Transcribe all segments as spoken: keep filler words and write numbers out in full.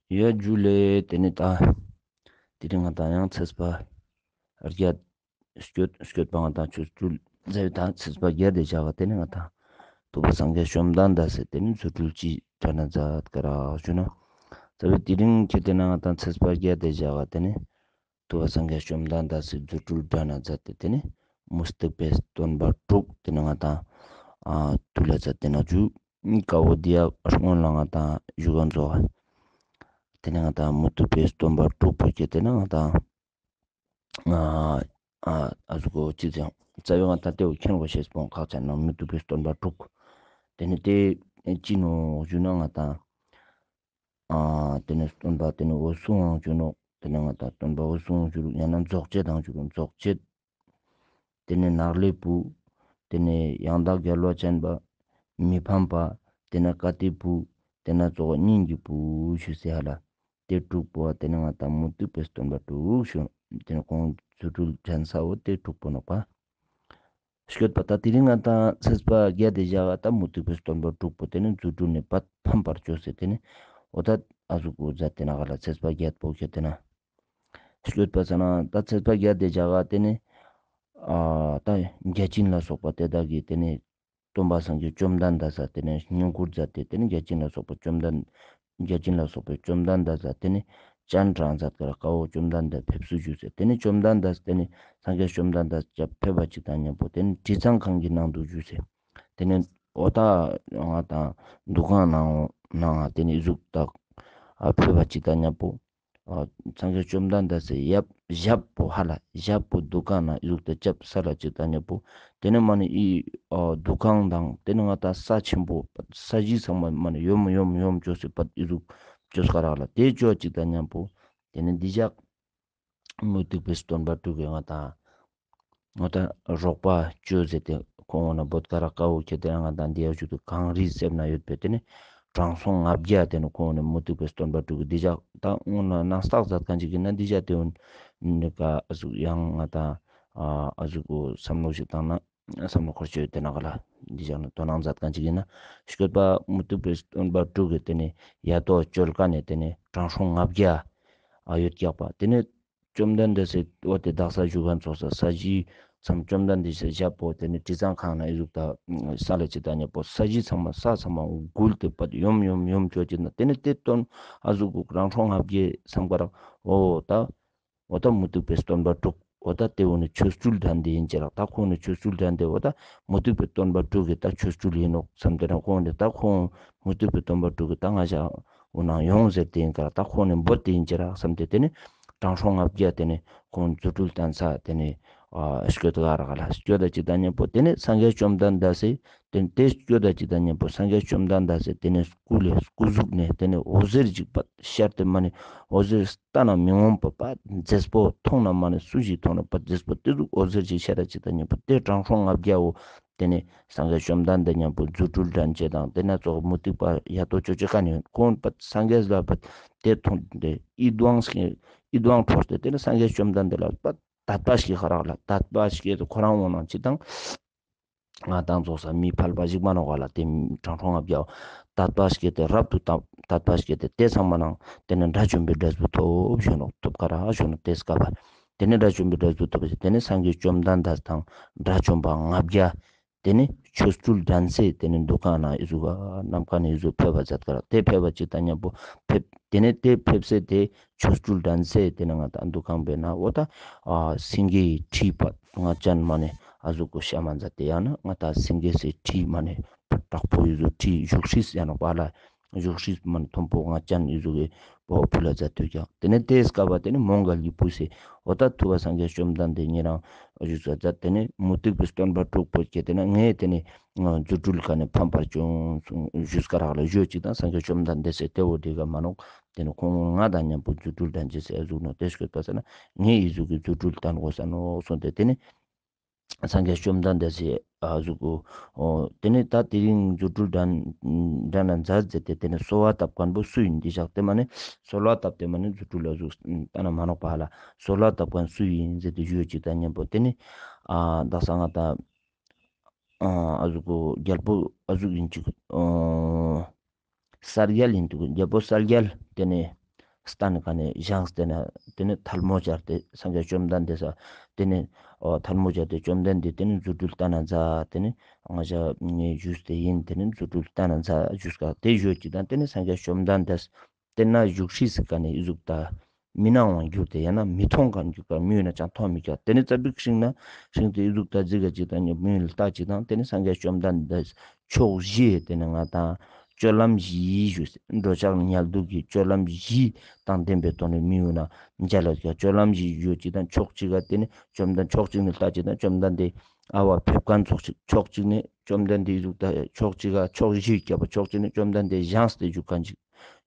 ཡ་ཇུ་ལེ། ཏེ་ནེ་ད་དེ་རིང་ང་དང་ཡང་ཚེས་པ་བརྒྱད་སྐྱོད་སྐྱོད་པ་ང་དང་ཆོ་འཕྲུལ་མཛད་དེ་ཚེས་པ་བརྒྱད་དེ་ཞག་ག་ཏེ་ནེ་ང་དང་ཐུབ་པ་སངས་རྒྱས་བཅོམ་ལྡན་འདས་སི་ཏེ་ནེ་རྫུ་འཕྲུལ་ཅིག་དྲན་ན་མཛད་ཀ་རག་ཞུ་ན། ཚེས་པ་དེ་རིང་ཁེ་ཏེ་ན་ང་དང་ཚེས་པ་བརྒྱད་དེ་ཞག་ག་ཏེ་ནེ་ཐུབ་པ་སངས་རྒྱས་བཅོམ་ལྡན་འདས་སི་རྫུ་འཕྲུལ་དྲན་ན་མཛད་དེ་ཏེ་ནེ་མུ་སྟེགས་པའི་སྟོན་པ་དྲུག་ཏེ་ནེ་ང་དང་ཨ་ཐུགས་ལ་མཛད་དེ་ན་ཞུ། ཀ་བོ་དེ་ཡ་སྔོན་ལ་ང་དང་ཞུ་ག་མཛད། ཏེ་ནེ་ང་དང་མུ་སྟེགས་པའི་སྟོན་པ་དྲུག་པོ་ཁེ་ཏེ་ན་ང་དང་ཨ་ཨ་ཨ་ཟུག་གོ་ཅི་ཟེར་རྩ་བའི་ང་དང་ཏེ་བོ་མཁྱེན་གོ་ཤེས་པོ་ཁག་ཅན་ན་མུ་སྟེགས་པའི་སྟོན་པ་དྲུག་ཏེ་ནེ་ཏེ་ཅི་ནོག་ཞུ་ན་ང་དང་ཨ་ཏེ་ནེ་སྟོན་པ་ཏེ་ནེ་འོད་སྲུང་ཞུ་ནོག་ཏེ་ནེ་ང་དང་སྟོན་པ་འོད་སྲུང་ཞུ་རུག་ཡང་ན་རྫོགས་བྱེད་དང་ཞུ་རུག་རྫོགས་བྱེད། ཏེ་ནེ་ནཱ་ལེནྡྲའི་བུ། ཏེ་ནེ་ཡང་དག་རྒྱལ་བ་ཆེན་པོ། མི་ཕམ་པ། ཏེ་ནེ་ཀ་ཏིའི་བུ། ཏེ་ནེ་རྫོགས་སྙིང་གི་བུ་ཞུས་སེ་ཧ་ལ། ཏེ་དྲུག་པོ་ཏེ་ནེ་ང་དང་མུ་སྟེགས་པའི་སྟོན་པ་དྲུག་ཞུ། ཏེ་ནེ་ཁོང་རྫུ་འཕྲུལ་དྲན་ས་བོ་ཏེ་དྲུག་པོ་ནོག་པ། སྐྱོད་པ་ད་དེ་རིང་ང་དང་ཚེས་པ་བརྒྱད་དེ་ཞག་ག་ད་མུ་སྟེགས་པའི་སྟོན་པ་དྲུག་པོ་ཏེ་ནེ་རྫུ་འཕྲུལ་ནེ་ཕམ་པར་བཅོས་སེ་ཏེ་ནེ་འོ་ད་ཨ་ཟུག་གོ་མཛད་དེ་ན་ག་ལ་ཚེས་པ་བརྒྱད་པོ་ཁེ་ཏེ་ན། སྐྱོད་པ་ས་ན་ད་ཚེས་པ་བརྒྱད་དེ་ཞག་ག་ཏེ་ནེ་ཨ་ད་བརྒྱ་བྱིན་ལ་སོགས་པ་དེ་དག་གིས་ཏེ་ནེ་སྟོན་པ་སངས་རྒྱས་བཅོམ་ལྡན་འདས་ས་ཏེ་ནེ་བསྙེན་བཀུར་མཛད་དེ་ཏེ་ནེ་བརྒྱ་བྱིན་ལ་སོགས་པ་བཅོམ་ལྡན་བརྒྱ་བྱིན་ལ་སོགས་པའི་བཅོམ་ལྡན་འདས་ས་ཏེ་ནེ་སྤྱན་དྲངས་མཛད་ཀ་རག་ཀ་བོ་བཅོམ་ལྡན་འདས་ཕེབས་བསུ་ཞུས་སེ་ཏེ་ནེ་བཅོམ་ལྡན་འདས་ཏེ་ནེ་སངས་རྒྱས་བཅོམ་ལྡན་འདས་ཕེབས་པ་ཅིག་དང་མཉམ་པོ་ཏེ་ནེ་དྲི་གཙང་ཁང་གི་ནང་དུ་ཞུས་སེ་ཏེ་ནེ་འོ་ད་ང་དང་འདུ་ཁང་ནང་ནང་ཏེ་ནེ་ཨི་ཟུག་ད་ཕེབས་པ་ཅིག་དང་མཉམ་པོ། ཨ་སངས་རྒྱས་བཅོམ་ལྡན་འདས་སི་ཡབ་ཞབས་པོ་ཧ་ལ་ཞབས་པོ་འདུ་ཁང་ནང་ཨི་ཟུག་ད་ཅབ་ས་ལ་ཅིག་དང་མཉམ་པོ། ཏེ་ནེ་མ་ནེ་ཨི་ཨ་འདུ་ཁང་དང་ཏེ་ནེ་ང་དང་ས་ཆེན་པོ་ས་གཞི་ཚང་མ་མ་ནེ་ཡོམ་ཡོམ་ཡོམ་བཅོས་སེ་པད་ཨི་ཟུག་བཅོས་ཀ་རག་ལ་ཏེ་བཅོས་ཅིག་དང་མཉམ་པོ། ཏེ་ནེ་འདི་ཞག་མུ་སྟེགས་པའི་སྟོན་པ་དྲུག་གི་ང་དང་འོ་ད་རོགས་པ་བཅོས་ཟེར་ཏེ་ཁོང་འོ་ན་བོད་ཀ་རག་ཀ་བོ་ཁེ་ཏེ་ང་དང་འདི་ཡ་ཞུ་དུ་གངས་རིའི་གསེབ་ན་ཡོད་པའི་ཏེ་ནེ་དྲང་སྲོང་ལྔ་བརྒྱ་ཏེ་ནེ་ཁོང་འོ་ན་མུ་སྟེགས་པའི་སྟོན་པ་དྲུག་གི་འདི་ཞག་ད་འོ་ན་ནང་རྟགས་མཛད་མཁན་ཅིག་ཡིན་ན་འདི་ཞག་ཏེ་འོ་ནི་ཀ་ཨ་ཟུག་ཡང་ང་དང་ཨ་ཨ་ཟུག་གོ་བསམ་བློ་ཞིག་བཏང་ན་བསམ་བློ་འཁོར་ཆོས་ཏེ་ན་ག་ལ་འདི་ཞག་ན་དོ་སྣང་མཛད་མཁན་ཅིག་ཡིན་ན་སྐྱོད་པ་མུ་སྟེགས་པའི་སྟོན་པ་དྲུག་གི་ཏེ་ནེ་ཡ་ཏོ་བཅོལ་ཀ་ནེ་ཏེ་ནེ་དྲང་སྲོང་ལྔ་བརྒྱ་ཨ་ཡོད་ཀྱག་པ་ཏེ་ནེ། བཅོམ་ལྡན་འདས་སི་འོ་ཏེ་དག་ས་བཞུགས་ཁན་ཚོགས་ས་ས་གཞི་མཚམས་བཅོམ་ལྡན་འདས་སི་ཞབས་པོ་ཏེ་ནེ་དྲི་གཙང་ཁང་ན་ཨི་ཟུག་ད་ས་ལ་ཅིག་ད་ཉེ་པོ་ས་གཞི་ཚང་མ་ས་ཚང་མ་འགུལ་ཏེ་པད་ཡོམ་ཡོམ་ཡོམ་ཅོ་ཅིག་ན་ཏེ་ནེ་ཏེ་སྟོན་ཨ་ཟུག་གུ་དྲང་སྲོང་ལྔ་བརྒྱའི་སམ་ཀ་རག་འོ་ད་འོ་ད་མུ་སྟེགས་པའི་སྟོན་པ་དྲུག་འོ་ད་ཏེ་འོ་ནི་ཆོ་འཕྲུལ་དྲན་ཏེ་ཡིན་ཅེ་རག་ད་ཁོང་ནི་ཆོ་འཕྲུལ་དྲན་ཏེ་འོ་ད་མུ་སྟེགས་པའི་སྟོན་པ་དྲུག་གི་ད་ཆོ་འཕྲུལ་ཡིན་ནོག་སམ་ཏེ་ན་ཁོང་ནི་ད་ཁོང་མུ་སྟེགས་པའི་སྟོན་པ་དྲུག་གི་ད་ང་ཞ་འོ་ནང་ཡོང་ཟེར་ཏེ་ཡིན་ཀ་རག་ད་ཁོང་ནི་འབོད་དེ་ཡིན་ཅེ་རག་སམ་ཏེ་ཏེ་ནེ་དྲང་སྲོང་ལྔ་བརྒྱ་ཏེ་ནེ་ཁོང་རྫུ་འཕྲུལ་བསྟན་ས་ཏེ་ནེ་ཨ་སྐྱོད་ག་རག་ལ་སྐྱོད་ད་ཅིག་ད་ཉམ་པོ་ཏེ་ནེ་སངས་རྒྱས་བཅོམ་ལྡན་འདས་སི་ཏེ་ནེ་ཏེ་སྐྱོད་ད་ཅིག་ད་ཉམ་པོ་སངས་རྒྱས་བཅོམ་ལྡན་འདས་སི་ཏེ་ནེ་སྐུ་ལས་སྐུ་གཟུགས་ནེ་ཏེ་ནེ་འོད་ཟེར་ཅིག་པད་ཤར་ཏེ་མ་ནེ་འོད་ཟེར་ལྟ་ན་མི་ངོམས་པ་པད་མཛེས་པོ་མཐོང་ན་མ་ནེ་སུ་ཞིག་མཐོང་ན་པད་མཛེས་པོ་ཏེ་ཟུག་འོད་ཟེར་ཅིག་ཤར་ད་ཅིག་ད་ཉམ་པོ་ཏེ་དྲང་སྲོང་ལྔ་བརྒྱ་བོ་ཏེ་ནེ་སངས་རྒྱས་བཅོམ་ལྡན་འདས་ཉམ་པོ་རྫུ་འཕྲུལ་དྲན་ཅེས་དང་ཏེ་ནེ་ཙོགས་མུ་སྟེགས་པ་ཡ་ཏོ་ཅོ་ཅེས་ཀ་ནེ་ཁོང་པད་སངས་རྒྱས་ལ་པད་ཏེ་མཐོང་སྟེ་ཡིད་དབང་ཤེས་ཡིད་དབང་འཕྲོག་སྟེ་ཏེ་ནེ་སངས་རྒྱས་བཅོམ་ལྡན་འདས་ལ་པད་དད་པ་སྐྱེ་ཁ་རག་ལ་དད་པ་སྐྱེ་ཏེ་ཁོ་རང་འོ་ནང་ཅི་དང་ང་དང་ཙོགས་ས་མི་ཕལ་པ་ཞིག་མ་ནོག་ག་ལ་ཏེ་དྲང་སྲོང་ལྔ་བརྒྱ་དད་པ་སྐྱེ་ཏེ་རབ་ཏུ་དད་པ་སྐྱེ་ཏེ་ཏེ་ཚང་མ་ནང་ཏེ་ནེ་དགྲ་བཅོམ་པའི་འབྲས་བུ་ཐོབ་ཞུ་ནོག་ཐོབ་ཁ་རག་ཞུ་ནོག་ཏེ་སྐབས་པ་ཏེ་ནེ་དགྲ་བཅོམ་པའི་འབྲས་བུ་ཐོབ་ཞིག་ཏེ་ནེ་སངས་རྒྱས་བཅོམ་ལྡན་འདས་དང་དགྲ་བཅོམ་པ་ལྔ་བརྒྱ་ཏེ་ནེ་ཆོ་འཕྲུལ་དྲན་སེ་ཏེ་ནེ་འདུ་ཁང་ན་ཨི་ཟུག་ག་ནམ་མཁའ་ནེ་ཨི་ཟུག་ཕེབས་པ་མཛད་ཀ་རག་ཏེ་ཕེབས་པ་ཅིག་ད་ཉམ་པོ་ཕེབས་ཏེ་ནེ་ཏེ་ཕེབས་སེ་ཏེ་ཆོ་འཕྲུལ་དྲན་སེ་ཏེ་ནེ་ང་དང་འདུ་ཁང་པའི་ནང་འོ་ད་ཨ་སེང་གེའི་ཁྲི་པད་ང་ཅན་མ་ནེ་ཨ་ཟུག་གོ་ཤ་མ་མཛད་དེ་ཡང་ན་ང་དང་སེང་གེ་སི་ཁྲི་མ་ནེ་དྲག་པོ་ཨི་ཟུག་ཁྲི་བཞུགས་ཁྲི་ཡང་ན་པ་ལ་བཞུགས་ཁྲི་མ་ནེ་མཐོན་པོ་ང་ཅན་ཨི་ཟུག་གི་པོ་ཕུལ་ལ་མཛད་དུ་ཀྱང་ཏེ་ནེ་ཏེ་སྐབས་པ་ཏེ་ནེ་མོའུ་འགལ་གྱི་བུ་སི་འོ་ད་ཐུབ་པ་སངས་རྒྱས་བཅོམ་ལྡན་འདས་ཉེ་རང་བཞུགས་ས་མཛད་ཏེ་ནེ་མུ་སྟེགས་པའི་སྟོན་པ་དྲུག་པོ་སྐྱེ་ཏེ་ནེ་ངས་ཏེ་ནེ་རྫུ་འཕྲུལ་ཀ་ནེ་ཕམ་པར་བྱུང་ཞུས་ཀ་རག་ལ་ཞུ་ཅིག་དང་སངས་རྒྱས་བཅོམ་ལྡན་འདས་སི་ཏེ་བོ་འདི་ག་མ་ནོག་ཏེ་ནེ་ཁོང་ང་དང་ཉམ་པོ་རྫུ་འཕྲུལ་དྲན་ཅེས་སི་ཨ་ཟུག་ནོག་ཏེ་སྐྱོད་པ་ས་ན་ངས་ཨི་ཟུག་གི་རྫུ་འཕྲུལ་དྲན་དགོས་ས་ནོག་གསུངས་ཏེ་ཏེ་ནེ་སངས་རྒྱས་བཅོམ་ལྡན་འདས་སི་ཨ་ཟུག་གོ་ཏེ་ནེ་ད་དེ་རིང་རྫུ་འཕྲུལ་དྲན་དྲན་ན་མཛད་ཟེར་ཏེ་ཏེ་ནེ་གསོལ་བ་བཏབ་མཁན་པོ་སུ་ཡིན་འདི་ཞག་ཏེ་མ་ནེ་གསོལ་བ་བཏབ་ཏེ་མ་ནེ་རྫུ་འཕྲུལ་ཨ་ཟུག་ལྟ་ན་མ་ནོག་པ་ཧ་ལ་གསོལ་བ་བཏབ་མཁན་སུ་ཡིན་ཟེར་ཏེ་ཞུ་ཅིག་ད་ཉམ་པོ་ཏེ་ནེ་ཨ་དག་ས་ང་དང་ཨ་ཨ་ཟུག་གོ་རྒྱལ་པོ་ཨ་ཟུག་ཡིན་ཅིག་ཨ་གསལ་རྒྱལ་ཡིན་འདུག་རྒྱལ་པོ་གསལ་རྒྱལ་ཏེ་ནེ་ སྟན་ཀ་ནེ་བཞེངས་ཏེ་ན་ཏེ་ནེ་ཐལ་མོ་སྦྱར་ཏེ་སངས་རྒྱས་བཅོམ་ལྡན་འདས་ས་ཏེ་ནེ་ཨོ་ཐལ་མོ་སྦྱར་ཏེ་བཅོམ་ལྡན་འདས་ཏེ་ནེ་རྫུ་འཕྲུལ་སྟན་ན་མཛད། ཏེ་ནེ་ང་ཞ་ནེ་ཞུས་ཏེ་ཨིན། ཏེ་ནེ་རྫུ་འཕྲུལ་སྟན་ན་མཛད་ཞུས་ཀ་ཏེ་ཞུ་ཅིག་དང་ཏེ་ནེ་སངས་རྒྱས་བཅོམ་ལྡན་འདས་ཏེ་ན་བཞུགས་ཤིག་ཟེར་ཀ་ནེ་ཨི་ཟུག་ད་མི་སྣང་བ་གྱུར་ཏེ་ཡང་ན་མི་མཐོང་ཁན་གྱུར་ཀ་མི་ཡུལ་ན་ཅང་མཐོང་མི་ཀྱག་ཏེ་ནེ་ཙ་པིག་ཤིང་ན་ཤིང་ཏེ་ཨི་ཟུག་ད་ཟིག་ག་ཅིག་དང་ཉེ་མི་ཡུལ་ལྟ་ཅིག་དང་ཏེ་ནེ་སངས་རྒྱས་བཅོམ་ལྡན་འདས་ཕྱོགས་བཞི་ཏེ་ནེ་ང་དང་སྤྱོད་ལམ་བཞི་ཞུས་འགྲོ་འཆག་ཉལ་འདུག་གི་སྤྱོད་ལམ་བཞི་དང་ལྡན་པའི་ཐོག་ནེ་མི་ཡུལ་ན་མཇལ་ལ་ཀྱག་སྤྱོད་ལམ་བཞི་ཞུ་ཅིག་དང་ཕྱོགས་གཅིག་ག་ཏེ་ནེ་བཅོམ་ལྡན་ཕྱོགས་གཅིག་ནེ་ལྟ་ཅིག་དང་བཅོམ་ལྡན་འདས་ཨ་བ་ཕེབས་ཁན་ཙོགས་ཤིག་ཕྱོགས་གཅིག་ནེ་བཅོམ་ལྡན་འདས་ཨི་ཟུག་ད་ཕྱོགས་གཅིག་ག་ཕྱོགས་བཞི་ཀྱག་པ་ཕྱོགས་གཅིག་ནེ་བཅོམ་ལྡན་འདས་བཞེངས་ཏེ་བཞུགས་ཁན་ཅིག་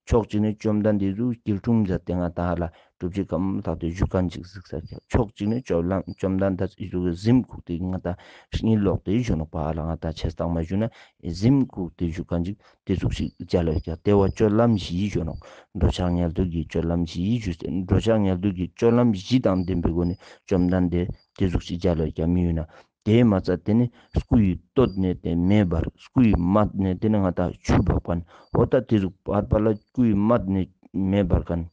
ཕྱོགས་གཅིག་ནེ་བཅོམ་ལྡན་འདས་ཟུག་སྐྱིལ་ཀྲུང་མཛད་དེ་ང་དང་ལ་སྒྲུབ་བྱེད་ཁམས་ལྷག་ཏུ་བཞུགས་ཁན་ཅིག་གཟིགས་ས་ཀྱག་ཕྱོགས་གཅིག་ནེ་བཅོམ་ལམ་བཅོམ་ལྡན་འདས་ཨི་ཟུག་གི་གཟིམ་ཁུག་ཏེ་ང་དང་གཉིད་ལོག་སྟེ་བཞུགས་ནོག་པ་ལ་ང་དང་ཆེ་སྟག་མ་བཞུགས་ན་གཟིམ་ཁུག་ཏེ་བཞུགས་ཁན་ཅིག་ཏེ་ཟུག་ཤིག་མཇལ་ལ་ཀྱག་ཏེ་བོ་སྤྱོད་ལམ་བཞི་ཞུ་ནོག་འགྲོ་འཆག་ཉལ་འདུག་གི་སྤྱོད་ལམ་བཞི་ཞུ་ཟེར་འགྲོ་འཆག་ཉལ་འདུག་གི་སྤྱོད་ལམ་བཞི་དང་ལྡན་པའི་སྒོ་ནེ་བཅོམ་ལྡན་འདས་ཏེ་ཟུག་ཤིག་མཇལ་ལ་ཀྱག་མི་ཡུལ་ན། ཏེ་མ་ཚད་ཏེ་ནེ་སྐུ་ཡི་སྟོད་ནེ་ཏེ་མེ་འབར། སྐུ་ཡི་སྨད་ནེ་ཏེ་ནེ་ང་དང་ཆུ་འབབ་ཁན། འོ་ད་ཏེ་ཟུག་བར་བར་ལ་སྐུ་ཡི་སྨད་ནེ་མེ་འབར་ཁན།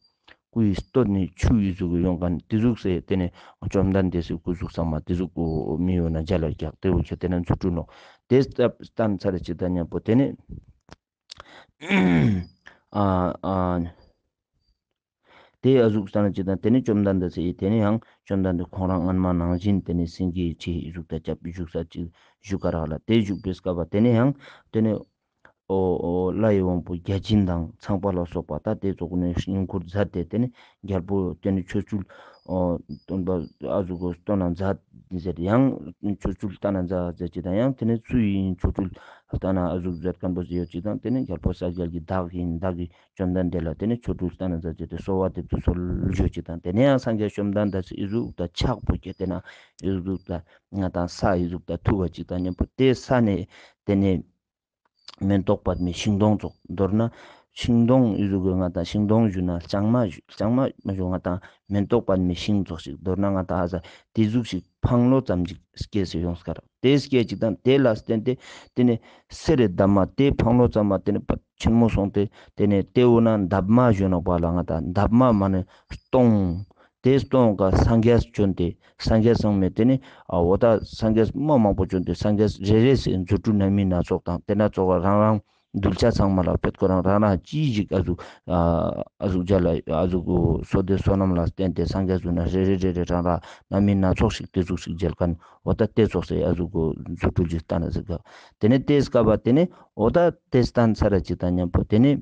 སྐུ་ཡི་སྟོད་ནེ་ཆུ་ཡི་ཟུག་ཡོང་ཁན་ཏེ་ཟུག་སེ་ཏེ་ནེ་བཅོམ་ལྡན་འདས་སི་སྐུ་གཟུགས་ཚང་མ་ཏེ་ཟུག་མི་ཡུལ་ན་མཇལ་ལ་ཀྱག་ཏེ་བོ་ཁྱེད་ཏེ་ན་རྫུ་འཕྲུལ་ནོག་ཏེ་སྟན་ཚར་ཅིག་དང་ཉམ་པོ་ཏེ་ནེ་ཨ་ཨ། ཏེ་ཨ་ཟུག་སྟན་ཅིག་དང་ཏེ་ནེ་བཅོམ་ལྡན་འདས་སི་ཏེ་ནེ་ཡང་བཅོམ་ལྡན་འདས་ཁོང་རང་སྔན་མ་ནང་བཞིན་ཏེ་ནེ་སེང་གེའི་ཁྲི་ཟུག་ད་ཅབ་བཞུགས་ས་ཅིག་བཞུགས་ཀ་རག་ལ། ཏེ་བཞུགས་པའི་སྐབས་པ་ཏེ་ནེ་ཡང་ཏེ་ནེ་ཨོ་ཨོ་ལྷའི་དབང་པོ་བརྒྱ་བྱིན་དང་ཚངས་པ་ལ་སོགས་པ་ད་ཏེ་ཙོགས་ནེ་བསྙེན་བཀུར་མཛད་དེ་ཏེ་ནེ་རྒྱལ་པོ་ཏེ་ནེ་ཆོ་འཕྲུལ་ཨོ་སྟོན་པ་ཨ་ཟུག་གོ་སྟོན་ན་མཛད་ཟེར་ཡང་ཆོ་འཕྲུལ་སྟན་ན་མཛད་ཟེར་ཅིག་དང་ཡང་ཏེ་ནེ་སུ་ཡིན་ཆོ་འཕྲུལ་སྟན་ན་ཨ་ཟུག་མཛད་ཁན་པོ་ཟེར་ཡོད་ཅིག་དང་ཏེ་ནེ་རྒྱལ་པོ་གསལ་རྒྱལ་གྱི་བདག་ཡིན་བདག་གི་བཅོམ་ལྡན་འདས་ལ་ཏེ་ནེ་ཆོ་འཕྲུལ་སྟན་ན་མཛད་ཅིག་ཏེ་གསོལ་བ་འདེབས་སུ་གསོལ་ཞུ་ཅིག་དང་ཏེ་ནེ་ཡང་སངས་རྒྱས་བཅོམ་ལྡན་འདས་སི་ཨི་ཟུག་ད་ཕྱག་པོ་ཁྱེད་ཏེ་ན་ཨི་ཟུག་ད་ང་དང་ས་ཨི་ཟུག་ད་ཐུ་བ་ཅིག་དང་ཉམ་པོ་ཏེ་ས་ནེ་ཏེ་ནེ་མེ་ཏོག་པདྨའི་ཤིང་སྡོང་ཙོགས་མདོར་ན་ཤིང་སྡོང་ཨི་ཟུག་གི་ང་དང་ཤིང་སྡོང་ཞུ་ན་ལྕང་མ་ཞུ་ལྕང་མ་མ་ཞུ་ང་དང་མེ་ཏོག་པདྨའི་ཤིང་ཙོགས་ཤིག་མདོར་ན་ང་དང་ཨ་ས་ཏེ་ཟུག་ཤིག་འཕང་ལོ་ཙམ་ཅིག་སྐྱེས་སེ་ཡོངས་ཀ་རག་ཏེ་སྐྱེས་ཅིག་དང་ཏེ་ལ་བརྟེན་ཏེ་ཏེ་ནེ་གསེར་རི་འདབ་མ་ཏེ་འཕང་ལོ་ཙམ་མ་ཏེ་ནེ་པ་ཆེན་མོ་སོང་སྟེ་ཏེ་ནེ་ཏེ་འོ་ན་འདབ་མ་ཞུ་ནོག་པ་ལ་ང་དང་འདབ་མ་མ་ནེ་སྟོང་ཏེ་སྟོང་ཀ་སངས་རྒྱས་བྱོན་ཏེ་སངས་རྒྱས་ཚང་མས་ཏེ་ནེ་ཨ་འོ་ད་སངས་རྒྱས་མ་མང་པོ་བྱོན་ཏེ་སངས་རྒྱས་རེ་རེ་སི་རྫུ་འཕྲུལ་རྣམ་སྨིན་སྣ་ཚོགས་དང་ཏེ་ན་ཙོགས་རང་རང་གདུལ་བྱ་ཚང་མ་ལ་ཕེད་ཁོ་རང་རང་རང་ཅི་ཞིག་ཨ་ཟུག་ཨ་ཨ་ཟུག་མཇལ་ལ་ཨ་ཟུག་བསོད་བདེ་བསོད་ནམས་ལ་བརྟེན་ཏེ་སངས་རྒྱས་ཟུག་ན་རེ་རེ་རེ་རེ་རང་རང་རྣམ་སྨིན་སྣ་ཚོགས་ཤིག་ཏེ་ཟུག་ཤིག་མཇལ་ཁན་འོ་ད་ཏེ་ཙོགས་སེ་ཨ་ཟུག་གོ་རྫུ་འཕྲུལ་ཅིག་སྟན་ན་ཟེར་ག་ཏེ་ནེ་ཏེ་སྐབས་པ་ཏེ་ནེ་འོ་ད་ཏེ་སྟན་ཚར་ཅིག་དང་ཉམ་པོ་ཏེ་ནེ་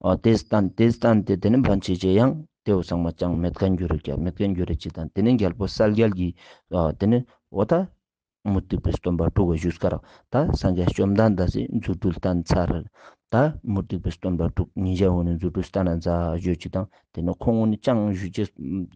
ཨ་ཏེ་སྟན་ཏེ་སྟན་ཏེ་ཏེ་ནེ་བན་ཆེ་ཆེ་ཡང་ཏེ་བོ་ཚང་མ་ཅང་མེད་ཁན་གྱུར་རེ་ཀྱག་མེད་ཁན་གྱུར་རེ་ཅིག་དང་ཏེ་ནེ་རྒྱལ་པོ་གསལ་རྒྱལ་གྱི་ཨ་ཏེ་ནེ་འོ་ད་མུ་སྟེགས་པའི་སྟོན་པ་དྲུག་ག་ཞུས་ཀ་རག་ད་སངས་རྒྱས་བཅོམ་ལྡན་འདས་སི་རྫུ་འཕྲུལ་སྟན་ཚར། ད་མུ་སྟེགས་པའི་སྟོན་པ་དྲུག་ཉིས་བརྒྱ་བོ་ནི་རྫུ་འཕྲུལ་སྟན་ན་མཛད་ཞུ་ཅིག་དང་ཏེ་ནེ་ཁོང་བོ་ནི་ཅང་ཞུ་ཅེས་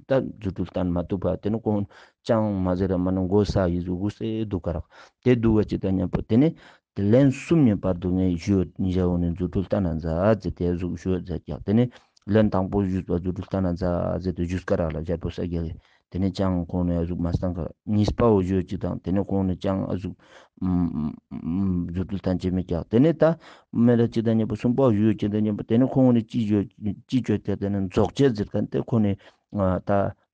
ད་རྫུ་འཕྲུལ་སྟན་མ་ཐུབ་པ་ཏེ་ནེ་ཁོང་ཅང་མ་ཟེར་ར་མ་ནེ་མགོ་ས་ཡི་ཟུག་གུ་སེ་འདུག་ཀ་རག་ཏེ་འདུག་པ་ཅིག་དང་ཉམ་པོ་ཏེ་ནེ་ཏེ་ལན་གསུམ་ནེ་བར་དུ་ངས་ཞུ་ཉིས་བརྒྱ་བོ་ནི་རྫུ་འཕྲུལ་སྟན་ན་མཛད་ཟེར་ཏེ་ཟུག་ཞུ་ཟེར་ཀྱག་ཏེ་ནེ་ལན་དང་པོ་ཞུས་པ་རྫུ་འཕྲུལ་སྟན་ན་མཛད་ཟེར་ཏེ་ཞུས་ཀ་རག་ལ་རྒྱལ་པོ་གསལ་རྒྱལ་ལེ། ཏེ་ནེ་ཅང་ཁོང་ནི་ཨ་ཟུག་མ་སྟན་ཀ་རག་གཉིས་པ་བོ་ཞུ་ཅིག་དང་ཏེ་ནེ་ཁོང་ནི་ཅང་ཨ་ཟུག་རྫུ་འཕྲུལ་སྟན་ཅེས་མེད་ཀྱག་ཏེ་ནེ་ད་མེད་ད་ཅིག་དང་ཉམ་པོ་གསུམ་པ་བོ་ཞུ་ཅིག་དང་ཉམ་པོ་ཏེ་ནེ་ཁོང་ནི་ཅི་ཞུ་ཅི་ཅོ་ཏེ་ཏེ་ནེ་རྫོགས་བྱེད་ཟེར་ཁན་ཏེ་ཁོང་ནི་ད་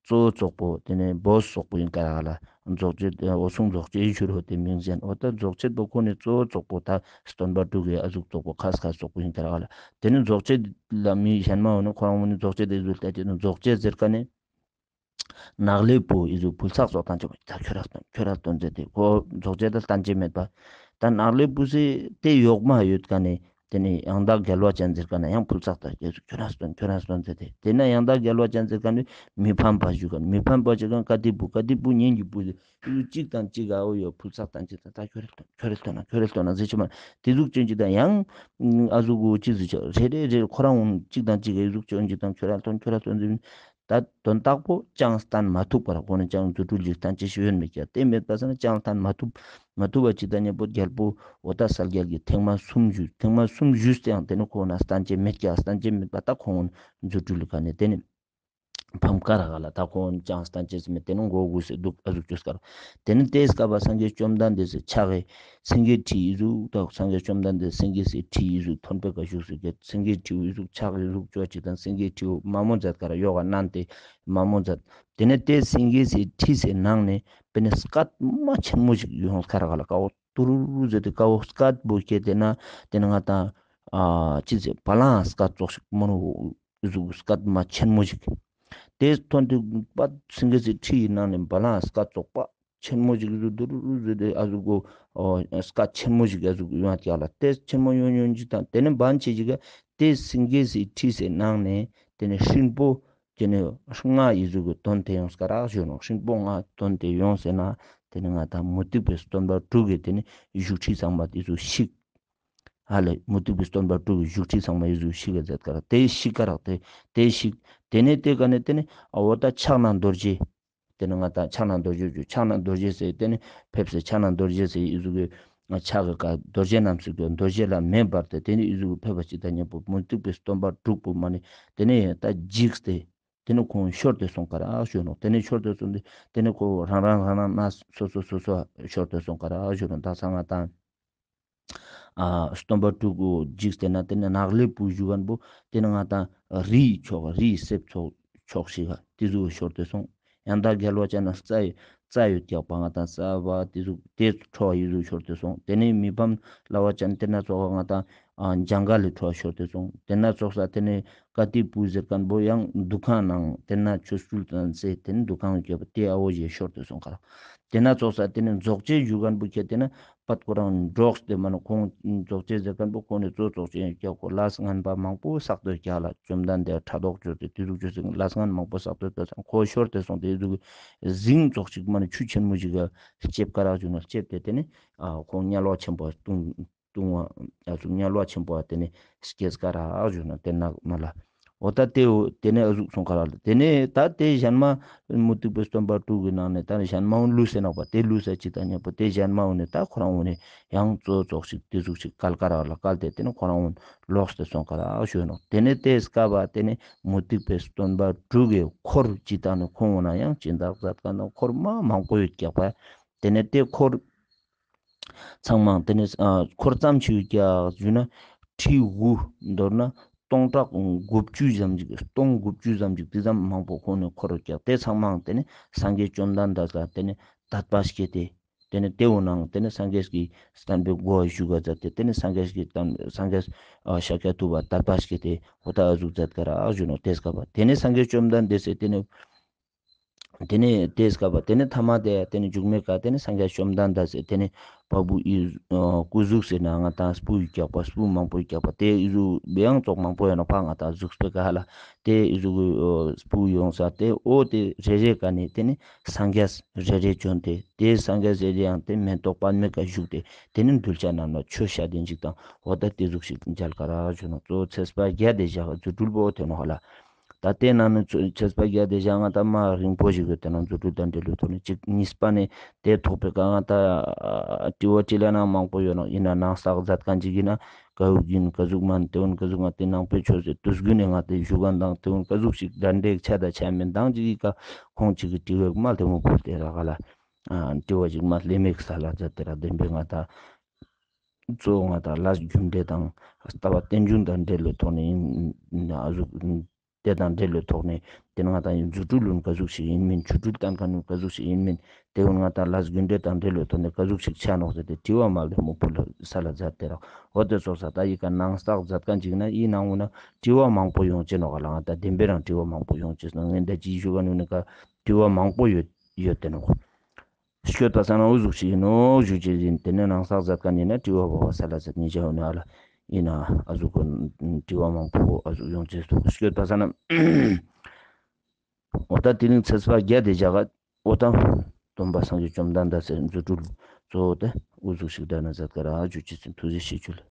གཙོ་བོ་ཙོགས་པོ་ཏེ་ནེ་བོ་སོག་པོ་ཡིན་ཀ་རག་ལ། རྫོགས་བྱེད་འོད་སྲུང་རྫོགས་བྱེད་ཞུ་རོ་ཏེ་མིང་ཅན་འོ་ད་རྫོགས་བྱེད་པོ་ཁོང་ནི་གཙོ་བོ་ཙོགས་པོ་ད་སྟོན་པ་དྲུག་གི་ཨ་ཟུག་ཙོགས་པོ་ཁ་ཁ་ཙོགས་པོ་ཡིན་ཀ་རག་ལ། ཏེ་ནེ་རྫོགས་བྱེད་ལ་མི་གཞན་མ་བོ་ནི་ཁོ་རང་བོ་ནི་རྫོགས་བྱེད་ཏེ་ཟུག་ལྟ་ཅེས་ནི་རྫོགས་བྱེད་ཟེར་ཀ་ནི་ནག་ལས་པོ་ཨི་ཟུག་ཕུལ་ཚག་ཙོགས་སྟན་ཅེས་པོ་ད་ཁྱོད་རང་སྟོན་ཁྱོད་རང་སྟོན་ཟེར་ཏེ་ཁོ་རྫོགས་བྱེད་ད་སྟན་ཅེས་མེད་པ། ད་ནག་ལས་པོ་སི་ཏེ་ཡོག་མ་ཡོད་ཀ་ནེ་ཏེ་ནེ་ཡང་དག་རྒྱལ་བ་ཅན་ཟེར་ཀ་ནེ་ཡང་ཕུལ་ཚག་ད་ཁྱོད་རང་སྟོན་ཁྱོད་རང་སྟོན་ཟེར་ཏེ་ཏེ་ནེ་ཡང་དག་རྒྱལ་བ་ཅན་ཟེར་ཀ་ནེ་མི་ཕམ་པ་ཞུ་ཀ་ནེ་མི་ཕམ་པ་ཅིག་ག་ཀ་ཏི་པུ་ཀ་ཏི་པུ་ཉན་གྱི་པུ་ཨི་ཟུག་གཅིག་དང་གཅིག་ག་འོ་ཡོད་ཕུལ་ཚག་སྟན་ཅེས་ད་ད་ཁྱོད་རང་སྟོན་ཁྱོད་རང་སྟོན་ན་ཁྱོད་རང་སྟོན་ན་ཟེར་ཅེས་མ་ཏེ་ཟུག་ཅན་ཅིག་ད་ཡང་ཨ་ཟུག་གོ་ཅི་ཟེར་ཅེས་རེ་རེ་རེ་ཁོ་རང་གཅིག་དང་གཅིག་ག་ཨི་ཟུག་ཅན་ཅིག་ད་ཁྱོད་རང་སྟོན་ཁྱོད་རང་སྟོན་ཟེར། ད་དོན་དག་པོ་ཅང་སྟན་མ་ཐུབ་པར་ཁོང་ནི་ཅང་རྫུ་འཕྲུལ་ཞིག་སྟན་ཅེས་ཤིག་ཡོད་མེད་ཀྱག་ཏེ་མེད་པ་སང་ན་ཅང་སྟན་མ་ཐུབ་མ་ཐུབ་པ་ཅིག་དང་ཉམ་པོ་རྒྱལ་པོ་འོ་ད་གསལ་རྒྱལ་གྱི་ཐེངས་མ་གསུམ་ཞུས་ཐེངས་མ་གསུམ་ཞུས་ཏེ་ཡང་ཏེ་ནེ་ཁོང་ན་སྟན་ཅེས་མེད་ཀྱག་སྟན་ཅེས་མེད་པ་ད་ཁོང་རྫུ་འཕྲུལ་ཀ་ནེ་ཏེ་ནེ་ ཕམ་ཀ་རག་ལ། ད་ཁོང་ཅང་སྟན་ཅེས་མེད། དེ་ནི་མགོ་སྒུར་སེ་འདུག། ཨ་ཟུག་ཅོས་ཀ་རག། དེ་ནི་དེ་སྐབས་པ་སངས་རྒྱས་བཅོམ་ལྡན་འདས་སི་ཕྱག་གི་སེང་གེའི་ཁྲི་ཨི་ཟུག་དང་། སངས་རྒྱས་བཅོམ་ལྡན་འདས་སེང་གེ་སི་ཁྲི་ཨི་ཟུག་མཐོན་པོའི་ཀ་བཞུགས་སེ་ཀྱང་སེང་གེའི་ཁྲི་ཨི་ཟུག་ཕྱག་ཨི་ཟུག་ཅོ་ཅིག་དང་། སེང་གེའི་ཁྲི་མ་མོ་མཛད་ཀ་རག། ཡོག་ག་མནན་ཏེ་མ་མོ་མཛད། དེ་ནི་དེ་སེང་གེ་སི་ཁྲི་སི་ནང་ནེ་དཔེར་ན་སྐད་མ་ཆེན་མོ་ཞིག་ཡོང་ཀ་རག་ལ། ཀ་བོ་ཏུ་རུ་རུ་ཟེར་ཏེ་ཀ་བོ་སྐད་པོ་སྐད་དེ་ན་དེ་ནི་ང་ཏང་ཨ་ཅི་ཟེར་བ་ལང་སྐད་ཙོགས་ཤིག་མོ་ནོ། ཨི་ཟུག་སྐད་མ་ཆེན་མོ་ཞིག། དེ་ཐོན་ཏེ་པ་སེང་གེ་སི་ཁྲི་ཡི་ནང་ནེ་བ་ལང་སྐད་ཙོགས་པ་ཆེན་མོ་ཞིག་ཨི་ཟུག་ཏུ་རུ་རུ་ཟེར་ཏེ་ཨ་ཟུག་གོ། ཨོ་སྐད་ཆེན་མོ་ཞིག་ཨ་ཟུག་ཡོང་ཀྱག་ལ། དེ་ཆེན་མོ་ཡོང་ཡོང་ཅིག་དང་། དེ་ནི་བན་ཆེ་ཞིག་ག་དེ་སེང་གེ་སི་ཁྲི་སི་ནང་ནེ་དེ་ནི་སྲིན་པོ་དེ་ནི་ལྔ་ཨི་ཟུག་གི་ཐོན་ཏེ་ཡོང་ཀ་རག་ཞུ་ནོག། སྲིན་པོ་ལྔ་ཐོན་ཏེ་ཡོང་ཟེར་ན་དེ་ནི་ང་ཏང་མུ་སྟེགས་པའི་སྟོན་པ་དྲུག་གི་དེ་ནི་བཞུགས་ཁྲི་ཚང་མ་དེ་ཟུག་ཤིག། ཧ་ལེ། མུ་སྟེགས་པའི་སྟོན་པ་དྲུག་གི་བཞུགས་ཁྲི་ཚང་མ་ཨི་ཟུག་ཤིག་ག་མཛད་ཀ་རག། དེ་ཤིག་ཀ་རག། དེ་དེ་ཤིག། དེ་ནེ་དེ་ཀ་ནེ་དེ་ནི་ཨ་འོ་ད་ཕྱག་ན་རྡོ་རྗེ། དེ་ནི་ང་ཏང་ཕྱག་ན་རྡོ་རྗེ་ཞུ། ཕྱག་ན་རྡོ་རྗེ་ཟེར་དེ་ནི་ཕེབས་སེ་ཕྱག་ན་རྡོ་རྗེ་ཟེར་ཨི་ཟུག་གི་ཕྱག་གི་ཀ་རྡོ་རྗེ་རྣམས་སུ་གྱུར། རྡོ་རྗེ་ལ་མེ་འབར་ཏེ་དེ་ནི་ཨི་ཟུག་གི་ཕེབས་པ་ཅིག་དང་མཉམ་པོ་མུ་སྟེགས་པའི་སྟོན་པ་དྲུག་པོ་མ་ནེ་དེ་ནི་ད་འཇིགས་ཏེ་དེ་ནི་ཁོང་ཤོར་ཏེ་སོང་ཀ་རག་ཞུ་ནོག། དེ་ནི་ཤོར་ཏེ་སོང་སྟེ་དེ་ནི་ཁོ་རང་རང་རང་རང་ན་སོ་སོ་སོ་སོ་ཤོར་ཏེ་སོང་ཀ་རག་ཞུ་ནོག། ད་ས་ང་ཏང་ཨ་སྟོན་པ་དྲུག་གོ་འཇིགས་ཏེ་ན་དེ་ནི་ནག་ལེབ་བོ་བཞུགས་མཁན་པོ་དེ་ནི་ང་ཏང་རིའི་ཕྱོགས་རིའི་གསེབ་ཕྱོགས་ཕྱོགས་ཤིག་ག་དེ་ཟུག་ཤོར་ཏེ་སོང་། ཡང་དག་རྒྱལ་བ་ཅན་ན་རྩྭ་ཡོད་རྩྭ་ཡོད་ཀྱག་པ་ང་ཏང་རྩྭ་བ་དེ་ཟུག་དེ་ཁྲོ་བ་ཨི་ཟུག་ཤོར་ཏེ་སོང་། དེ་ནི་མི་ཕམ་བླ་མ་ཅན་དེ་ན་ཙོགས་ང་ཏང་ཨ་འཇང་ག་ལི་ཁྲོ་བ་ཤོར་ཏེ་སོང་། དེ་ན་ཙོགས་ས་དེ་ནི་ཀ་ཏི་པུ་ཟེར་མཁན་པོ་ཡང་འདུ་ཁང་ནང་དེ་ན་ཆོ་འཕྲུལ་ཙམ་ཟེར་དེ་ནི་འདུ་ཁང་གི་སྐྱོད་པ་དེ་ཨ་བོ་ཞིག་ཤོར་ཏེ་སོང་ཀ་རག། དེ་ན་ཙོགས་ས་དེ་ནི་རྫོགས་བྱེད་ཞུ་མཁན་པོ་ཁྱེད་དེ་ན་པད་ཁོ་རང་འགྲོགས་ཏེ་མ་ནི་ཁོང་རྫོགས་བྱེད་ཟེར་མཁན་པོ་ཁོང་ནི་གཙོ་རྫོགས་བྱེད་ཀྱག་ཁོ་ལས་ངན་པ་མང་པོ་བསགས་ཏེ་ཀྱག་ལ། བཅོམ་ལྡན་འདས་ཕྲག་དོག་བཅོས་ཏེ་དེ་ཟུག་བཅོས་ཏེ་ལས་ངན་མང་པོ་བསགས་ཏེ་ད་ཁོ་ཤོར་ཏེ་སོང་སྟེ་དེ་ཟུག་གི་གཟིངས་ཙོགས་ཤིག་མ་ནི་ཆུ་ཆེན་མོ་ཞིག་ག་ལྕེབ་ཀ་རག་ཞུ་ནོག། ལྕེབ་སྟེ་དེ་ནི་ཨ་ཁོང་དམྱལ་བ་ཆེན་པོ་ལྟུང་ལྟུང་བ་ཨ་ཟུག་དམྱལ་བ་ཆེན་པོ་དེ་ནི་སྐྱེས་ཀ་རག་ཞུ་ནོག། དེ་ན་མ་ལ། འོ་ད་དེ་འོ་དེ་ནས་ཨ་ཟུག་སོང་ཀ་རག་ལ། དེ་ནས་ད་དེ་གཞན་མ་མུ་སྟེགས་པའི་སྟོན་པ་དྲུག་གི་ནང་ནས་ད་ནི་གཞན་མ་འོ་ལུས་སེ་ནོག་པ། དེ་ལུས་སེ་ཅིག་དང་མཉམ་པོ་དེ་གཞན་མ་འོ་ནས་ད་ཁོ་རང་འོ་ནས་ཡང་གཙོ་ཙོགས་ཤིག་དེ་ཟུག་ཤིག་བཀལ་ཀ་རག་ལ། བཀལ་ཏེ་དེ་ནས་ཁོ་རང་འོ་ལོག་སྟེ་སོང་ཀ་རག་ཞུ་ནོག། དེ་ནས་དེ་སྐབས་པ་དེ་ནས་མུ་སྟེགས་པའི་སྟོན་པ་དྲུག་གི་འཁོར་ཅིག་དང་ནི་ཁོང་འོ་ན་ཡང་སྦྱིན་བདག་མཛད་མཁན་འཁོར་མ་མང་པོ་ཡོད་ཀྱག་པ། དེ་ནས་དེ་འཁོར་ཚང་མ་དེ་ནས་ཨ་འཁོར་ཙམ་ཞིག་ཡོད་ཀྱག་ཞུ་ན་ཁྲི་དགུ་མདོར་ན་སྟོང་ཕྲག་དགུ་བཅུ་ཙམ་ཞིག་སྟོང་དགུ་བཅུ་ཙམ་ཞིག་དེ་ཙམ་མང་པོ་ཁོང་ནི་འཁོར་ཡོད་ཀྱག། དེ་ཚང་མ་དེ་ནས་སངས་རྒྱས་བཅོམ་ལྡན་འདས་ལ་དེ་ནས་དད་པ་སྐྱེས་ཏེ་དེ་ནས་དེ་འོ་ནང་དེ་ནས་སངས་རྒྱས་ཀྱི་བསྟན་པའི་སྒོ་ཞུགས་ཀ་མཛད་དེ་དེ་ནས་སངས་རྒྱས་ཀྱི་བསྟན་སངས་རྒྱས་ཨ་ཤཱཀྱ་ཐུབ་པ་དད་པ་སྐྱེས་ཏེ་འོ་ད་ཨ་ཟུག་མཛད་ཀ་རག་ཞུ་ནོག། དེ་སྐབས་པ་དེ་ནས་སངས་རྒྱས་བཅོམ་ལྡན་འདས་སེ་དེ་ནས་དེ་ནས་དེ་སྐབས་པ་དེ་ནས་ཐ་མ་དེ་དེ་ནས་མཇུག་མའི་ཀ་དེ་ནས་སངས་རྒྱས་བཅོམ་ལྡན་འདས་སེ་དེ་ནས་བ་སྤུ་ཨི་སྐུ་གཟུགས་ཟེར་ན་ང་ཏང་སྤུ་ཡི་རྒྱག་པ་སྤུ་མང་པོ་ཡི་རྒྱག་པ་དེ་ཨི་ཟུག་བེ་ཡང་ཙོགས་མང་པོ་ཡོད་ན་ཕ་ང་ཏང་གཟུགས་པོའི་ཀ་ཧ་ལ་དེ་ཨི་ཟུག་གི་སྤུ་ཡོང་ས་དེ་འོ་དེ་རེ་རེ་ཀ་ནས་དེ་ནས་སངས་རྒྱས་རེ་རེ་བྱོན་ཏེ་དེ་སངས་རྒྱས་རེ་རེ་ཡང་དེ་མེ་ཏོག་པདྨའི་ཀ་བཞུགས་ཏེ་དེ་ནས་གདུལ་བྱ་རྣམས་ལ་ཆོས་བཤད་དེ་འཇིག་དང་འོ་ད་དེ་ཟུག་ཞིག་མཇལ་ཀ་རག་ཞུ་ནོག། གཙོ་བོ་ཚེས་པ་བརྒྱད་དེ་བཞག་རྫུ་འཕྲུལ་པོ་དེ་ནོག་ཧ་ལ། ད་དེ་ནང་ནས་ཚོ་ཚེས་པ་བརྒྱད་དེ་བཞག་ང་ད་མ་རིང་པོ་ཞིག་ཡོད་དེ་ནང་རྫུ་འཕྲུལ་དང་འབྲེལ་ལོ་ཐོག་ནས་གཅིག་གཉིས་པ་ནས་དེ་ཐོག་པའི་ཀ་ང་ད་དྲི་བ་དྲིས་ལན་ནང་མང་པོ་ཡོད་ནོག། ཡིན་ན་ནང་བསགས་མཛད་མཁན་ཅིག་ཡིན་ན་ཀ་ཟུག་ཡིན་ཀ་ཟུག་མན་དེ་འོན་ཀ་ཟུག་ང་དེ་ནང་པའི་ཆོས་སེ་དུས་རྒྱུན་ནས་ང་དེ་ཞུ་མཁན་དང་དེ་འོན་ཀ་ཟུག་ཞིག་དྲན་འདྲེ་ཆ་ད་ཆ་མིན་དང་ཅིག་གི་ཀ་ཁོང་ཅིག་གི་དྲི་བའི་མ་ལྡེ་མོ་བོར་ཏེ་རག་ལ། དྲི་བ་ཞིག་མ་ལྡེ་མིག་ས་ལ་མཛད་དེ་ར་བདེན་པའི་ང་ད། གཙོ་བོ་ང་ཏང་ལས་རྒྱུ་འབྲས་དང་ལྟ་བ་རྟེན་འབྱུང་དང་འབྲེལ་ལོ་ཐོག་ནས་ཡིན་ན་ཨ་ཟུག་དེ་དང་འབྲེལ་ལོ་ཐོག་ནས་དེ་ནི་ང་ཏང་ཡིན་རྫུ་འཕྲུལ་ལོན་ཀ་ཟུག་ཞིག་ཡིན་མིན་ཆོ་འཕྲུལ་བསྟན་མཁན་ལོན་ཀ་ཟུག་ཞིག་ཡིན་མིན་དེ་འོན་ང་ཏང་ལས་རྒྱུ་འབྲས་དང་འབྲེལ་ལོ་ཐོག་ནས་ཀ་ཟུག་ཞིག་ཆ་ནོག་ཟེར་ཏེ་དྲི་བ་མ་ལྡེ་མོ་བོར་ལ་ས་ལ་མཛད་དེ་རག། འོ་དེ་ཚོགས་ས་ད་ཡི་ཀ་ནང་བསགས་མཛད་མཁན་ཅིག་ན་ཡི་ནང་འོ་ན་དྲི་བ་མང་པོ་ཡོང་ཅེས་ནོག་ག་ལ་ང་ཏང་བདེན་པའི་རང་དྲི་བ་མང་པོ་ཡོང་ཅེས་ན་ངས་འདི་ཅི་ཞུ་ག་ནུས་ནི་ཀ་དྲི་བ་མང་པོ་ཡོད་ཡོད་དེ་ནོག། སྐྱོད་པ་ས་ན་འུ་ཟུག་ཞིག་ཡིན་ནོག་ཞུ་ཅེས་ཡིན། དེ་ནས་ནང་བསགས་མཛད་མཁན་ཡིན་ན་དྲི་བ་བོ་བ་ས་ལ་ཟེར་ཉེ་ཞ་འོ་ན་ཨ་ལ་ཡིན་ན་ཨ་ཟུག་གི་དྲི་བ་མང་པོ་ཨ་ཟུག་ཡོང་ཅེས་འདུག། སྐྱོད་པ་ས་ན་འོ་ད་དེ་རིང་ཚེས་པ་བརྒྱད་དེ་བཞག་ག་འོ་ད་སྟོན་པ་སངས་རྒྱས་བཅོམ་ལྡན་འདས་སེ་རྫུ་འཕྲུལ་གཙོ་བོ་དེ་འུ་ཟུག་ཞིག་བསྡད་ན་མཛད་ཀ་རག་ཞུ་ཅེས་ཡིན། ཐུགས་རྗེ་ཆེ་ཞུ་ལེ།